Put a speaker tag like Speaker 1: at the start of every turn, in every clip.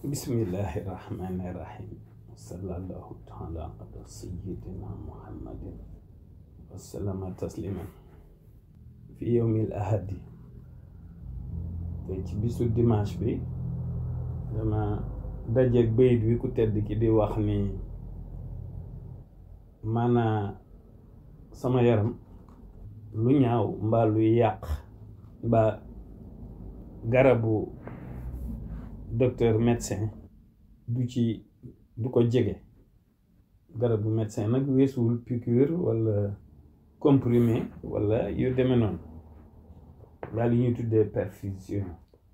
Speaker 1: bismillahi rahmani rahim sallallahu taala ala sayyidina muhammadin wasallama tasliman fi yawmil ahadi te ci bisu dimanche bi dama dajeeg bayit wi ku tedd ki di wax ni maanaa sama yaram lu ñaaw mbaa luy yàq mbaa garabu docteur médecin du ko jege. garabu médecin nag weesuwul piqûre wala comprimé wala yu demee noonu daal li ñuy tuddee perfusion.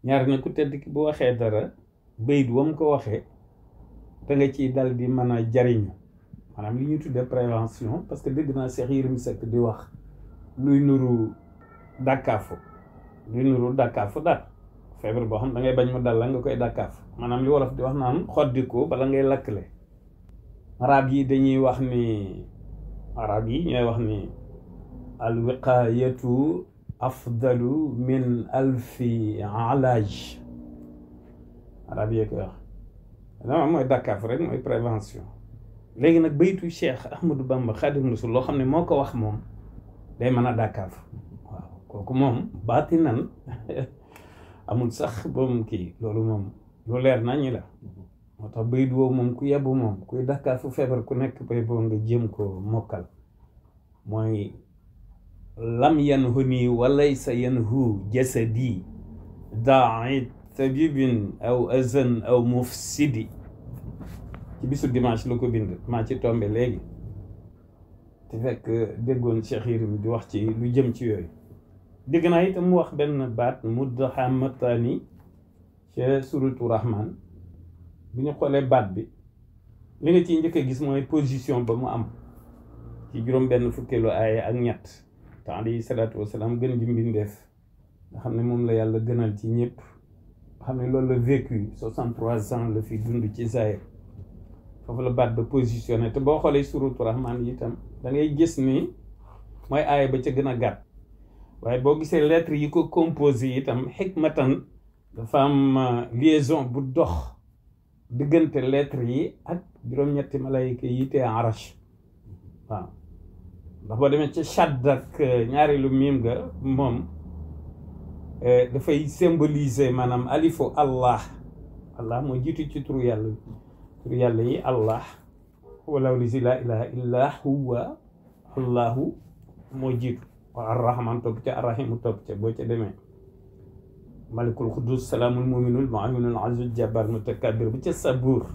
Speaker 1: ñaar na ku tedd ki bu waxee dara bayit wam ko waxee da nga ciy dal di mën a jariñu maanaam li ñuy tuddee prévention, parce que dégg naa Cheikh Yérim Seck di wax luy nuru dàkkaafu daal feebar boo xam da ngay bañ mu dal la nga koy dàkkaaf maanaam li wolof di wax naan xoddiku bala ngay lakkle. arab yi ñooy wax ni al wiqayatu afdalu min alfi alaaj. arab yee koy wax dama mooy dàkkaaf rek mooy prévention. léegi nag baytu Cheikh Ahmadou Bamba Xaadimu Rasuul loo xam ne moo ko wax moom day mën a dàkkaaf. waaw kooku moom baati nan amul sax boobu kii loolu moom lu leer nañu la. moo tax bayit woowu moom ku yebbu moom kuy dàkkaafu feebar ku nekk bay boo nga jéem ko mokkal. mooy lam yanhuni walaysa yanhu jasadi daai tabibin aw azan aw mufsidi. ci bisu dimanche la ko bind maa ci tombe léegi te fekk déggoon Cheikh Yérim di wax ci lu jëm ci yooyu. dégg naa itam mu wax benn baat mudhammataani ca suratu rahman. bu ñu xoolee baat bi li nga ciy njëkk a gis mooy position ba mu am ci juróom benn fukkeelu aaya ak ñett te alayhi salaatu wasalaam gën ji mbindeef nga xam ne moom la yàlla gënal ci ñëpp nga xam ne loolu la vécu 63 ans la fi dund ci Zaïre. foofu la baat ba positionné te boo xoolee suratu rahman yi itam da ngay gis ni mooy aaya ba ca gën a gàtt. waaye boo gisee lettres yi ko composé itam xikmatan dafa am liaison bu dox diggante lettres yi ak juróom-ñetti malayka yi te arash. waaw ndax boo demee ci shadd ak ñaareelu miim ga moom dafay symboliser maanaam alifu allah moo jiitu ci turu yàlla yi allah wala lazi laa ilaha illa huwa allahu moo jiitu. waaw arrahman topp ca arrahimu topp ca boo ca demee malikul xudus salaamul muminul muaminul azizul jabbar mutakabbir bu ca sabuur.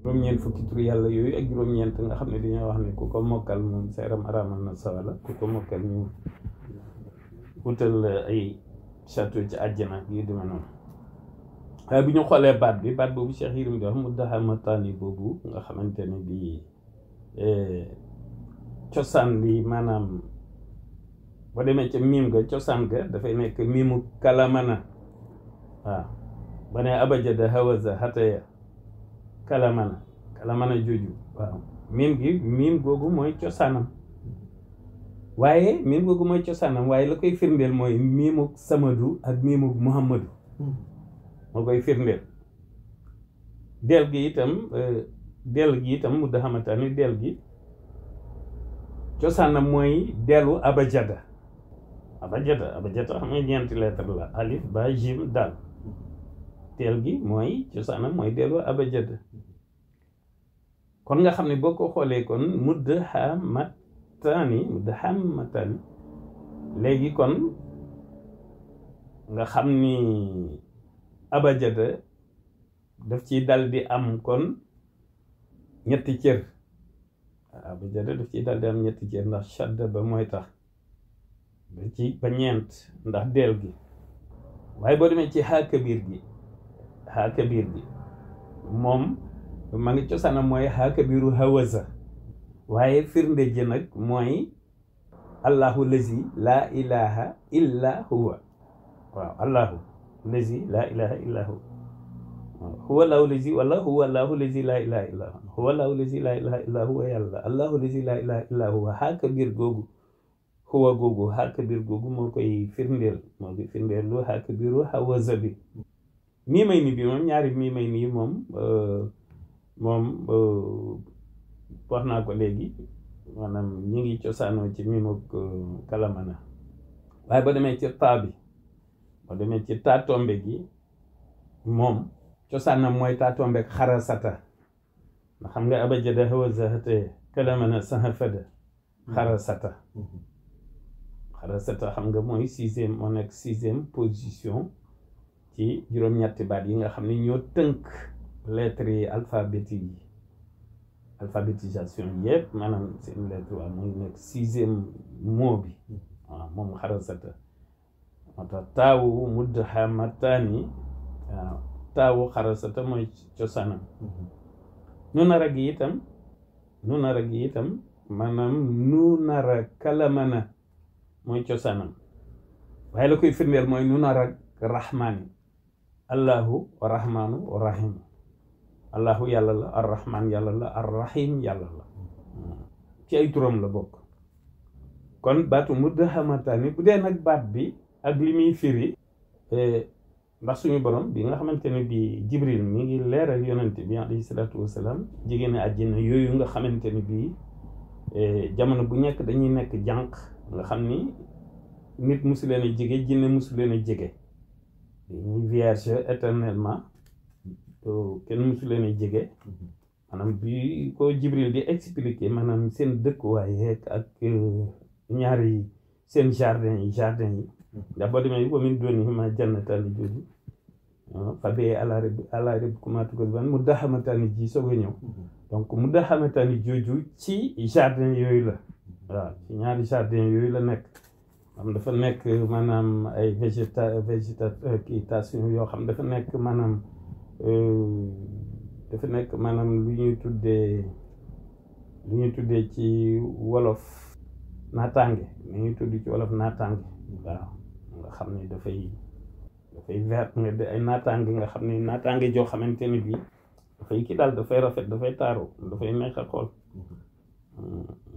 Speaker 1: juróom-ñeent fukki tur yàlla yooyu ak juróom-ñeent nga xam ne dañoo wax ne ku ko mokkal moom sa yaram araamal na sawala ku ko mokkal ñu wutal ay château ci àjjana yu demee noonu. waaye bu ñu xoolee baat boobu Cheikh Yérim di wax mudhammataani boobu nga xamante ne bi cosaan bi maanaam boo demee ca miim ga cosaan ga dafay nekk miimu kalamana. waaw ba ne abajada hawaza hataya kalamana jooju. waaw miim googu mooy cosaanam waaye la koy firndeel mooy miimu samadu ak miimu muhammadu moo koy firndeel. del gi itam mudhammataani del gi cosaanam mooy delu abajada xam nga ñeenti lettre la alif ba jim dal. teel gi mooy cosaanam mooy dellu abajada. kon nga xam ne boo ko xoolee kon mudhammataani léegi kon nga xam ni abajada daf ci dal di am kon ñetti cër. abajada daf ci dal di am ñetti cër ndax shadda ba mooy tax ba ñeent ndax deel gi. waaye boo demee ci xaakabir gi moom ma ngi cosaanam mooy xaakabiru hawaza. waaye firnde ji nag mooy allahu lazi laa ilaha illa huwa. waaw allahu lazi laa ilaha illa huwa. huwa allahu lazi wala huwa allahu lazi laa ilaha illa huwa. huwa allahu lazi laa ilaha illa huwa yàlla allahu lazi laa ilaha illa huwa xaakabir googu huwa googu moo koy firndeel lu xaakabiru hawaza bi mii may ni bi moom ñaari mii may nii moom wax naa ko léegi maanaam ñi ngi cosaanoo ci mimuk kalamana waaye ba demee ci taa bi ba demee ci taa tombe gi moom cosaanam mooy taa tombe ak xarasata ndax xam nga abajada hawa zahate kalamana sahafada xarasata xam nga mooy moo nekk sixième position ci juróom-ñetti baat yi nga xam ne ñoo tënk lettres yi alphabétisation yëpp maanaam seen lettre waaw mooy nekk sixième mot bi waaw moom xarasata moo tax taawu mudhamataani waaw taawu xarasata mooy cosaanam nunara gi itam maanaam nunara kalamana mooy cosaanam waaye la koy firndeel mooy nunara rahmaani allahu wa rahmaanu wa rahimu allahu yàlla la ar rahmaan yàlla la ar rahim yàlla la ci ay turam la bokk kon baatu mudhamataani bu dee nag baat bi ak li muy firi ndax suñu borom bi nga xamante ne bi jibril mi ngi leeral yonente bi alayhi salaatu wasalaam jigéen àjjana yooyu nga xamante ne bii jamono bu nekk dañuy nekk jànq nga xam ni nit musu leen a jege jinne musu leen a jege dañuy vierge éternellement kenn musu leen a jege maanaam bi ko jibril di expliquer maanaam seen dëkkuwaay ak ñaari seen jardin yi ndax boo demee wa min duunihima jannataani jooju fabee ala rabbikumaa tukazzibaani mudhamataani ji soog a ñëw donc mudhamataani jooju ci jardin yooyu la waaw ci ñaari jardin yooyu la nekk xam dafa nekk maanaam ay végétation yoo xam dafa nekk maanaam lu ñuy tuddee ci wolof naataange lu ñuy tudd ci wolof naataange waaw nga xam ne dafay vert nga de ay naataange nga xam ne naataange joo xamante ne bii dafay kii daal dafay rafet dafay taaru dafay neex a xool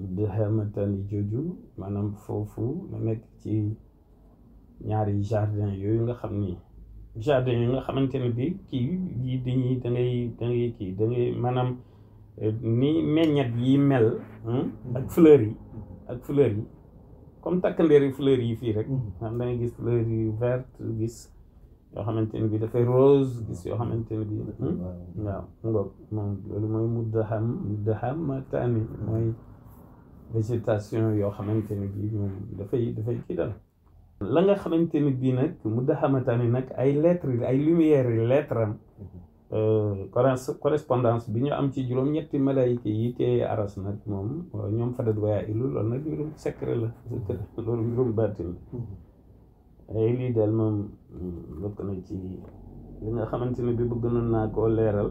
Speaker 1: mudhamataani jooju maanaam foofu la nekk ci ñaari jardin yooyu nga xam ni jardin yi nga xamante ne bii kii yi dangay maanaam ni meññet yi mel ak fleurs yi comme takkandeeri fleurs yi fii rek xam da ngay gis fleurs yu verte gis yoo xamante ne bii dafay rose gis yoo xamante ne bii waaw ngoog moom loolu mooy mudhamataani mooy végétation yoo xamante ne bii moom dafay kii dal la nga xamante ne bii nag mudhamataani nag ay lettres ay lumières yi lettres am correspondance bi ñu am ci juróom-ñetti malaayika yi te aras nag moom ñoom fadat waya ilu loolu nag mbirum secret la loolu mbirum baatin la ay lii daal moom bokk na ci li nga xamante ne bi bëgg naa koo leeral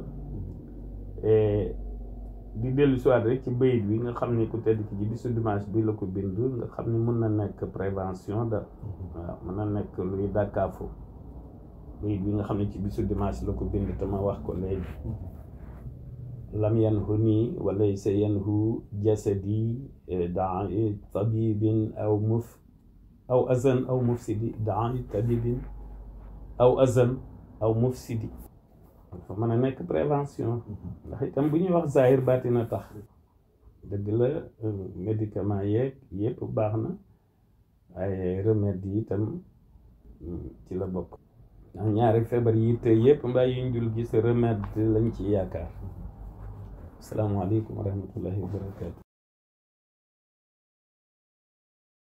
Speaker 1: di dellu soit rek ci bayit bi nga xam ne ku tedd ki ji bisu dimanche bi la ko bind nga xam ne mën na nekk prévention da waaw mën na nekk luy dàkkaafu bayit bi nga xam ne ci bisu dimanche la ko bind te ma wax ko léegi lam yanhuni wa laysa yanhu jasadi daa tabibin aw azan aw mufsidi daa tabibin aw azan aw mufsidi dafa mën a nekk prévention ndax itam bu ñuy wax zahir baatina tax dëgg la médicament yeeg yëpp baax na waaye remède yi itam ci la bokk ndax ñaari feebar yi te yëpp mbaa yuñ dul gis remède lañ ci yaakaar asalaamaaleykum wa rahmatullahi wa barakatu